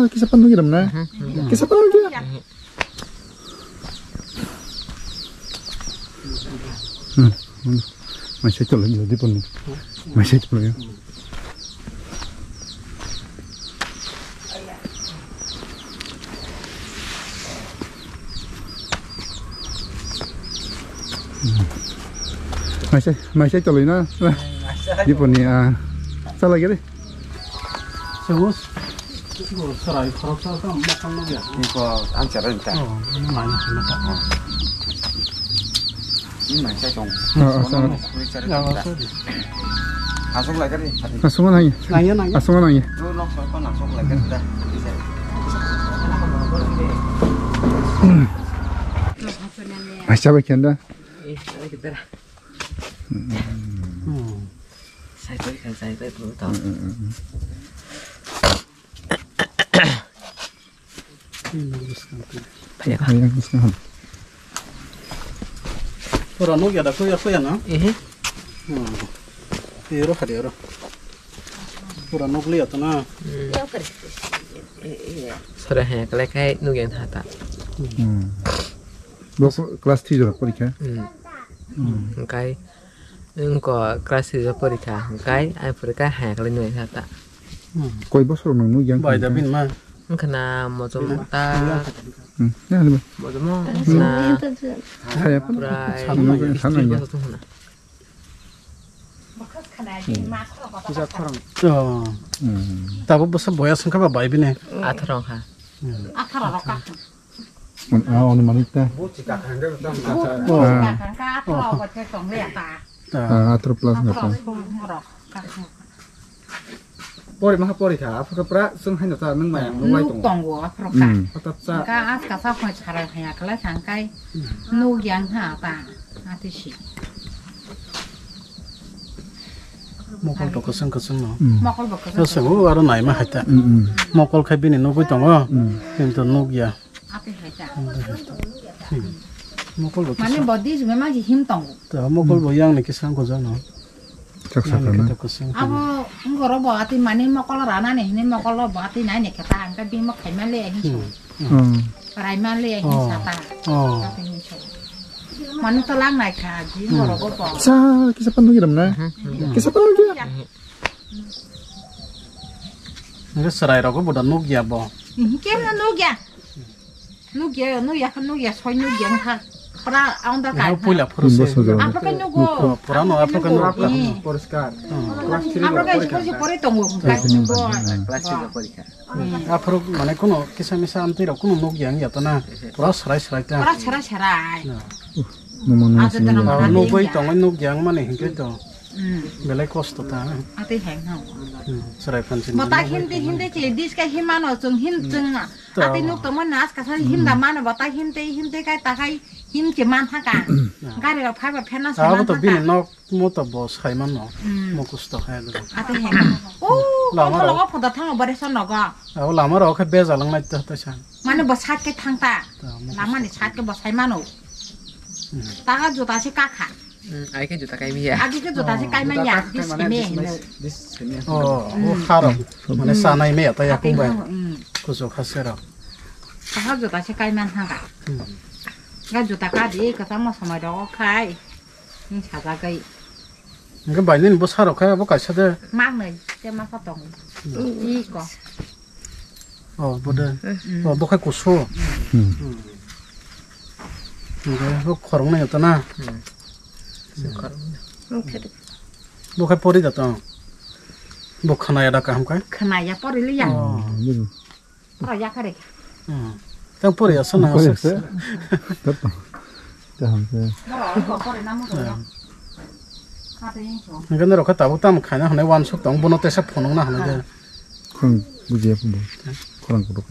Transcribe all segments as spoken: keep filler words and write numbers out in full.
Kisa pan nugwi ramna. Kisa pan nugwi. Hmm, hmm. Mai sai tolo yo, di pon. Mai sai tolo yo. Mai sai, mai sai tolo na. Di pon ni, ah. Sala gede. Seus. Serai khoroksa khe mokol nugya. Iko ang chara ta. Oh, ini mana kena ta. Ini mana chong. Oh, oh, sorry. Ini chara ta. Asok lagi ni. Asok mana ya? Nanya, nanya. Asok mana ya? Lu nok sok kon asok lagi ta. Masih apa kenda? Eh, lagi ta. Hmm. Sai koi kan sai koi tu ta. Hmm, hmm, hmm. Phaiya kha. Phaiya kha. Pura nukya da, kuya, kuya na? Ehe. Hmm. Ero khadi ero. Pura nukliya to na. Hmm. Sore he, kale khai nukya tha ta. Hmm. Bo class three jora porikha. Hmm. Hmm. Kai Wngkha class three o porikha, hwnkhe ai porikha hai khlai nui kha ta. Hmm. Koi bosor nung nukya? Bai da bini ma. Wngkha na motom ta. Hmm. Ya, ya. Motom na. Saya pun. Prai. Sana ya. Sana ya. Bosor tong na. Kisa khorang. Oh. Hmm. Tabo bosor boyas wngkha ba bai bini. Atharo wngkha. Hmm. Atharo rok ka. Ah, oni manik ta. Ah. Ah, atharo plus na ta. Pori maha pori kha, aphuru pra swng haino ta nwng maya nwng bai tongo. Tongo, aphuru ka. Hmm. Hota cha. Ka aska sa phoi chara haya kala sangkai. Hmm. Nuk yang ha ta. Ati si. Mokol to kwchwng kwchwng no. Hmm. Mokol bo kwchwng. Kwchwng o aro naima hai ta. Hmm, hmm. Mokol khai bini nugwi tongo. Hmm. Kintu nukya. Ate hai ta. Hmm. Mokol bo mane kisa. Body jumai ma ji him tongo. Ta mokol bo yang ni kisa ko jano. Chak yang ni sakana. Kita kusung. Abo ngoro bo ati mane mokol rana ni hini mokol bo ati nai ni kata angka bimo khai ma le hin so. Hmm. Hmm. Rai ma le hin sata. Oh. Ati hin so. Manu to lang nai kha ji ngoro bo bo. Sa kisa pandu giram na. Hmm. Kisa pandu giram. Nge serai rogo bo da nukya bo. Kem na nukya. Nukya, nukya, nukya, soi nukya, wngkha. Pra, ang da kai. Puila phuru se. Aphuru khe nugo. Oh, pura no, aphuru khe nugo. Poriskar. Aphuru khe sipori sipori tongo, kai nugo. Plastic porikha. Aphuru mane kuno kisa misa amtwi rok kuno nukya wngya to na. Pura serai serai ta. Pura serai serai. Nukmani. Nugwi tongo nukya wngmani hinkhe to. Hmm. Belai kosto ta. Atwi hai no. Hmm, serai phan sini. Mata hindi hindi chili dis kai himano chung him chung. Ati nuk tongmani aska sa him da mano bata him tei him tei kai ta kai him che man thaka. Gari rok phai ba phena sa man thaka. Abo to bini nok mo to bo sai man no. Mo kusto hai do. Ati hai. O lama rok phoda thango bare sa nogo. Abo lama rok khe beja lang nai ta ta sa. Mane bo sat ke thang ta. Lama ni sat ke bo sai mano. Taga juta se kakha. Hmm, ai khe juta kai manya. Agi khe juta se kai manya, dis kene hino. Oh, o harok. Mane sanai me ta yakung bai. Kuso khasero. Taha juta se kai man thanga. Ga juta ka di ka tamo samai do khai. Ni saja gai. Nge bai ni bo sarok khai abo kaisa de. Mang nai te ma sa tong. I ko. Oh, bo de. Oh, bo khai kuso. Hmm. Nge bo khorong nai ta na. Khorong. Bo khai pori da tong. Bo khana ya da kaham khai. Khana ya pori li ya. Oh. Pora ya kare. Hmm. Tang pori ya sana. Pori ya se. Kaham se. Pora ya pori na mo ya. Ate yin so. Nge norok khe tabuk tamo khaina hwnwi uansuk tong, bono tesa phunukna hwnwi de. Khorang bujiya phunuk. Khorang kutuk.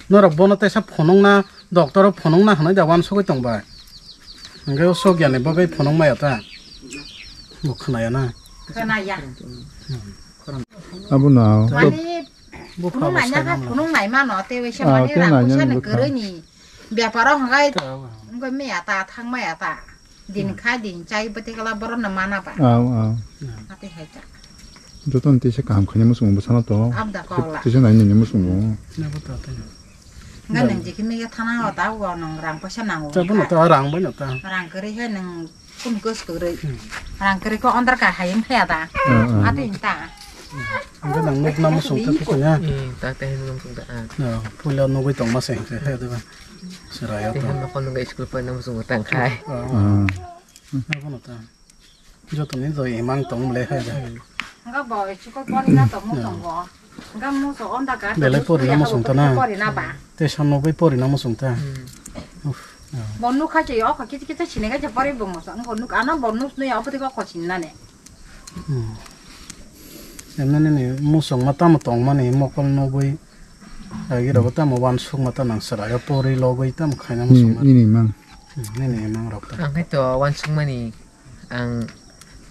Norok bono tesa phunukna, doctor o phunukna hwnwi da uansugwi tong bai. Hwnkhe o sokya ni bagwi phunuk maya ta. Bo khwnaya na. Khwnaya. Abo na. Mani phunuk nai na kha, phunuk nai mano, tei waisa mani rang puisa ni kwrwi ni. Beparo hwnkhai wngkha maya ta, thang maya ta. Din khai din chai bwtwi kala borok no mana ba. Aw, aw. Ate hai ta. Joto ni tisa kaham khaina muchungo bwsano to. Abda kok la. Tisa nai nini muchungo. Nabo to tei. Nga nang jikhi mega thana o ta o nang rang poisa nango. Ta bono ta rang bai no ta. Rang kwrwi he nang kumi kos kwrwi. Hmm. Rang kwrwi ko ondar ka hayung phaya da. Hmm, hmm. Ati ta. Nga nang nuk na muchung ta kukunya. Hmm, ta ta hin muchung ta. Ah. Ya, puila nugui tong ma se he de ba. Sera ya ta. Te hin ma kon nugui school pa na muchung ta khai. Ah. Ah. Nabo no ta. Joto ni doi imang tong le hai da. Nga bo chiko pori na to mo tong bo. Nga mo so onda ka. Belai pori na mo sung ta na. Pori na ba. Te san no bai pori na mo sung ta. Hmm. Uf. Bo nu kha che yo kha kiti kiti sine ga che pori bo mo so. Ngo nu ana bo nu ne yo pati ko ko sin na ne. Hmm. Emne ne ne mo sung ma tamo tong mani mokol no bai. Agi rogo tamo wan suk ma ta nang sara yo pori lo bai tamo khaina mo sung ma. Nini mang. Hmm, nini mang rok ta. Ang khai to wan suk mani. Ang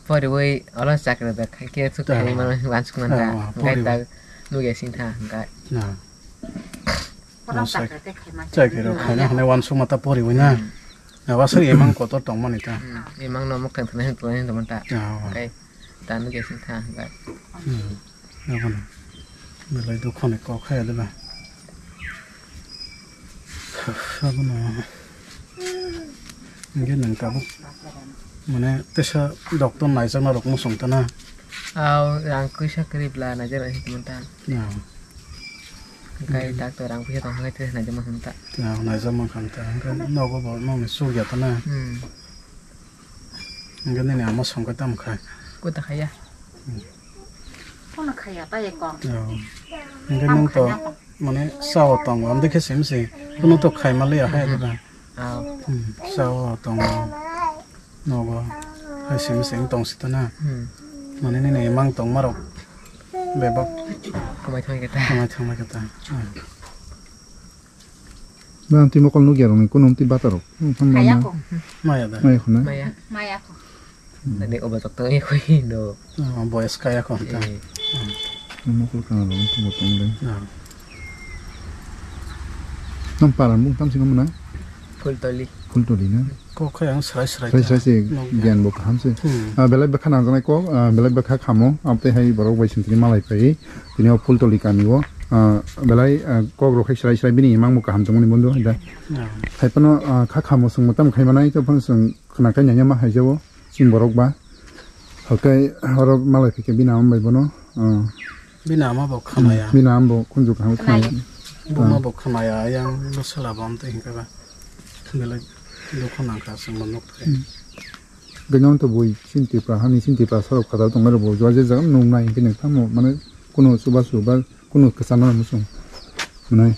poriwi olo chakri da khai khe thuk khai mano wansuk man ta. Ah, ah, hwnkhe poriwi. Ta nugya sing tha hwnkhe. Na. Chakri rok khaina hwnwi wansuk ma ta poriwi na. Hmm. Na wasuk imang kotor tong mani ta. Hmm. Imang no muk thang thang hin tong hin tong ta. Ah, ah. Hwnkhe ta nugya sing tha hwnkhe. Hmm. Abono belai dukho ni kok khe adila. Abono hingke nang tabuk mane tesa doctor naijakna rok muchung tana. Aw, rang kisa kwrwi bla naijakna hinwi tongmani ta. Ya. Hingke doctor rang puisa tong hingke tesa naijak mankha ta. Ya, naijak mankha ta. Hingke nogo bo nokni suk ya tana. Hmm. Hingke nini ama songkhe tamo khai. Kota khaya. Hmm. Kono khaya ta ye kong. Oh. Hingke nwng to mane sao tongo, amtwi khe simi se. Kono to khai ma liya hai da. Ah. Hmm, sao tongo. Nogo hai simi se tong sita na. Hmm. Mane nini mang tong marok bebak. Kamai thangma khe ta. Kamai thangma khe ta. Hmm. Ba twi mokol nukya rokni kunu twi bata rok. Hmm, tamo Kaya ma. Ko. Maya da. Maya khuna. Maya. Maya ko. Nani obo jokto ya koi no. Ah, boys kaya ko ta. Eh. Hmm. Mokol kana rok tamo tong dai. Ah. Nam paran bung tam singa muna. Fultoli. Fultoli na. Kok khe ang srai srai Srai ta. Srai se Nokya. Giyan bo kaham se. Hmm. Ah, belai bwkha nangjaknai kok, ah, belai bwkha khamo, amtwi hai borok bai sintini malai phai. Tini o Fultoli kami o, ah, belai, ah, kok rok hai srai srai bini imang bo kaham tongmani bondo hai da. Hmm. Hai phano, ah, kha khamo chwng mwtam khai manai, to phano chwng khna khai nanya ma hai jabo chwng borok ba. Hakai oro malai phikhe bini ama bai bono, ah, Bini ama bo khwnaya. Bini ama bo khunju kaham khwnaya. Khwnaya. Buma bo khwnaya, yang bwsala bo amtwi hinkhe ba. Belai dukhu nangkha chwngno nukthai. Hmm. Gwnang to bui chini Tripura hani chini Tripura sarok khatar tongmani rok bo jua je jaga nung nai hinkhe nung tamo mane kuno chubachu ba kuno kwchana muchung mwnai.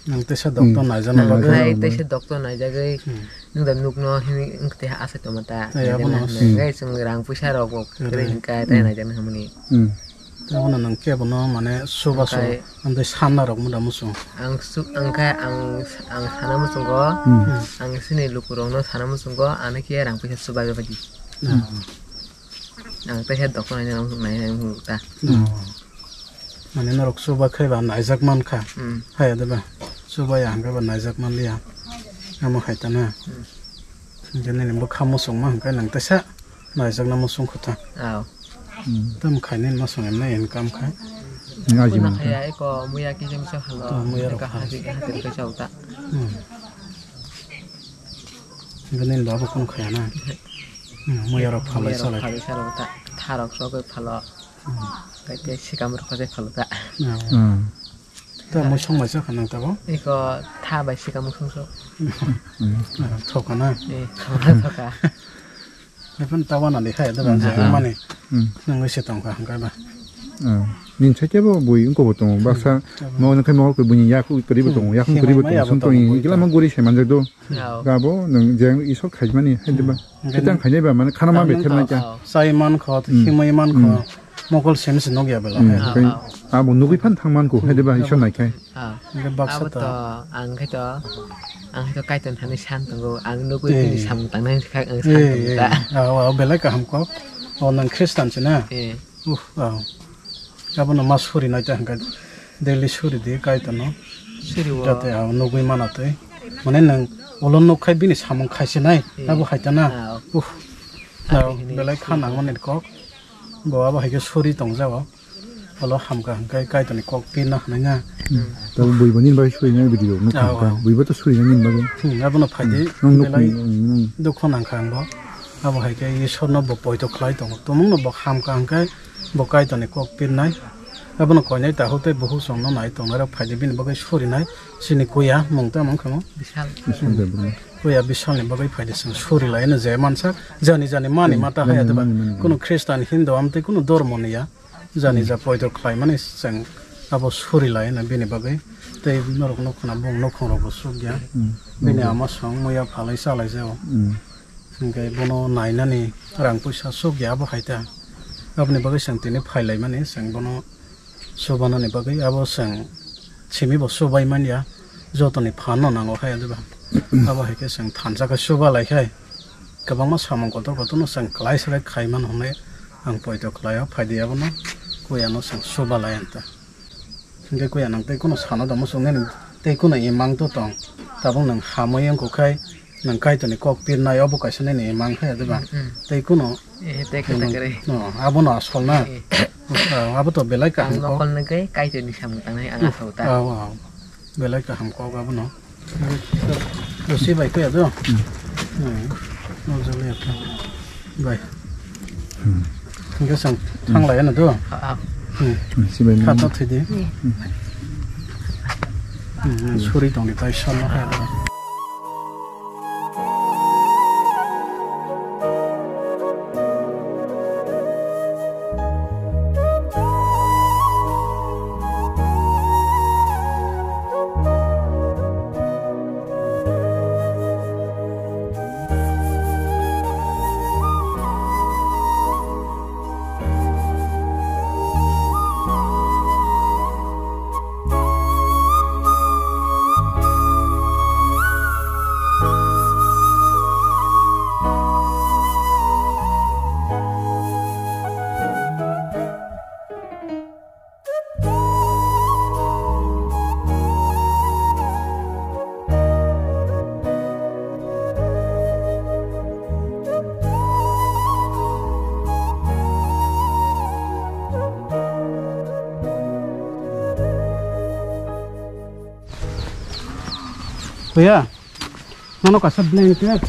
Nang teisa Hmm. Doctor naijak Nang nang naijak. Nai teisa doctor naijagwi Hmm. Nung da nukno hini wngkhe asai tongma ta. Tei Naijak abono nang Hmm. Hwnwi chwng rang puisa rok bo Hmm. Kwrwi hwnkha tei Hmm. Naijak nang hwnwi. Hmm. Tei abono nang kebono mane chubachu Hwnkhe amtwi sanna rok muda muchung. Ang su-, ang khe ang, ang sana muchungo, Hmm. Hmm. Ang chini lukurokno sana muchungo, ano khe rang puisa chubagra bagwi. Hmm. Ang teisa doctor naina nang nai nang ta. Hmm. Mane norok chuba khe ba naijak mankha. Hmm. Haya de ba? Chuba ya hwnkhe ba naijak manliya. Amo hai ta na. Hmm. Hinkhe nini bwkha muchungma hwnkhe nang teisa naijakna muchung kho ta. Aw. Hmm. Tamo khainai muchung emna income kha. Ni aji Kuna mankha. Khaya eko muya kisa misa halo. To muya rok Eko kha. Hati, hati rwkhe chao ta. Hmm. Hinkhe nini baba kunu khaya na. Hmm, muya rok phalai Muya rok salai. Phalai salai ta. Tharok sogwi phalo. Hmm. Tei tei sikam rok khe phalo ta. Hmm. Hmm. Ta mui song bai sa kha nang tabo? Iko tha bai sikam song so. Hmm. Ah, thoka na? Eh, thoka, thoka. Lepan tawa na lekha ya da Hmm. Mani. Hmm. Nang se tong kha hangka ba. Hmm. Nin sa kebo bui ungko bo tongo. Baksa Hmm. Mo nang khai mo ko bui ya khu kri bo tongo. Ya khu kri bo Maya tongo. Song bo tongo, tongo, gila bui ma guri se manjak do. Yao. Gabo nang jeng isok khaimani hai de ba. Hmm. Kitang khainai ba mane khana ma Ang bether nai nangkha. Kha. Sai man kho, Hmm. Himui man kho. Hmm. Mokol sem se nokya bela. Hmm. Hai. Kai Ao, ao. Abo nugui phan thang man ko hai de ba Hmm. Isor nai khai. Ah. Hingke baksa Abo ta. To ang khai to, ang khai to kaitor thani san tongo. Ang nugui Eh. Bini samung tangnai kha ang san Eh, tongo eh. Ta. Ao, ao, belai kaham kok. O nang Khristan se na? Eh. Uf, ao. Abono ma suri nai ta hingke daily suri di kaitor no. Suri o. Jate ao nugui mana tei. Mane nang ulo nuk khai bini samung khai se nai. Eh. Abo hai ta na? Ao. Uf. Ao, Ati hini belai suri kha o. Nang mani kok. Bo abo hai khe suri tong jago. Olo hamkha hwnkhe Kaitorni kok pirna hwnwi na. Hmm. Tabuk buibo nini bagwi surina video nukha Ah, hwnkha. Ah. Buibo to surina nini bagwi. Hmm, abono phaidi Hmm. Nang nukni, belai hmm, nang dukhu nangkha ang bo. Abo hai khe Isorno bo poito khlai tongo. Tumungno bo hamkha hwnkhe bo Kaitorni kok pirnai. Abono koinai takhuk tei bukhuk chwngno nai tongnai rok phaidi bini bagwi surinai. Chini kuya mung tamo wngkha mo? Bishal. Bishal Debbarma. Kuya Bishalni bagwi phaidi chwng suri laino je mansak. Jani jani mani Hmm. mata haya Mani, diba? Mani, mani, Kuno mani. Khristan, Hindu, amtwi kuno dormo ni ya. Jani Hmm. ja poito khlaimani chwng abo suri laino bini bagwi. Tei norok nukhuna bung nukhung rokbo sukya. Hmm. Bini Hmm. ama song muya phalai chalai jao. Hmm. Hwnkhe bono nainani rang puisa sukya abo hai ta. Aboni bagwi chwng tini phailaimani chwng bono subanani bagwi abo chwng simi bo subai manya. Jotoni phanno nango hai diba? Abo hai khe chwng thansa khe suba lai khai. Kwbangma samung kotor kotorno chwng klai swlai khai mano hwnwi ang poito khlaio. Phaidi abono kuyano chwng suba lai anta. Hwnkhe kuya nang tei kuno sana da muchung nini tei kuno imang to tong. Tabuk nang hamwi wngkuk khai nang Kaitorni kok pirnai obo kaisa nini imang khe diba? Mm, mm. Tei kuno Eh, tei khe imang, tei khe. No, abono asol na. Eh, eh. Ah, abo to belai kaham Ang kok. Nokol nugwi Kaitorni samung tangnai ang asol ta. Ah, ah. Belai kaham kok abono. Lucy bai kuya do? Hmm. Hmm. No jole apa. Bai. Hmm. Hingke sang thang lai na do? Ah, ah. Hmm. Hmm, si bai. Kata thidi. Hmm. Hmm, suri tong di tai son no hai do. Kuya, nono kaisa blanket,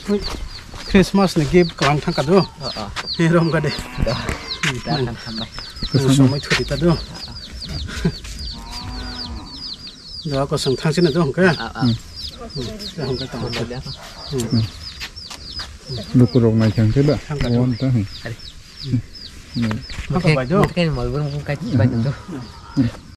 ui, Christmas ni gift kwlang thangka do. Oh, oh. He rom gade. Da. Hmm, da, hmm. Kan hambai. Nang somoi thudi ta do. Oh, oh. Do ako sang thang sini do hongka. Oh, oh. Hmm. Hongka tang. Hambai da. Hmm. Lukurok nai thang khe ba? Thang ka do. Wan ta, hmm. Hari. Hmm. Thang ka bai do. Mungkin, mungkin mal burung kai bai do. Hmm.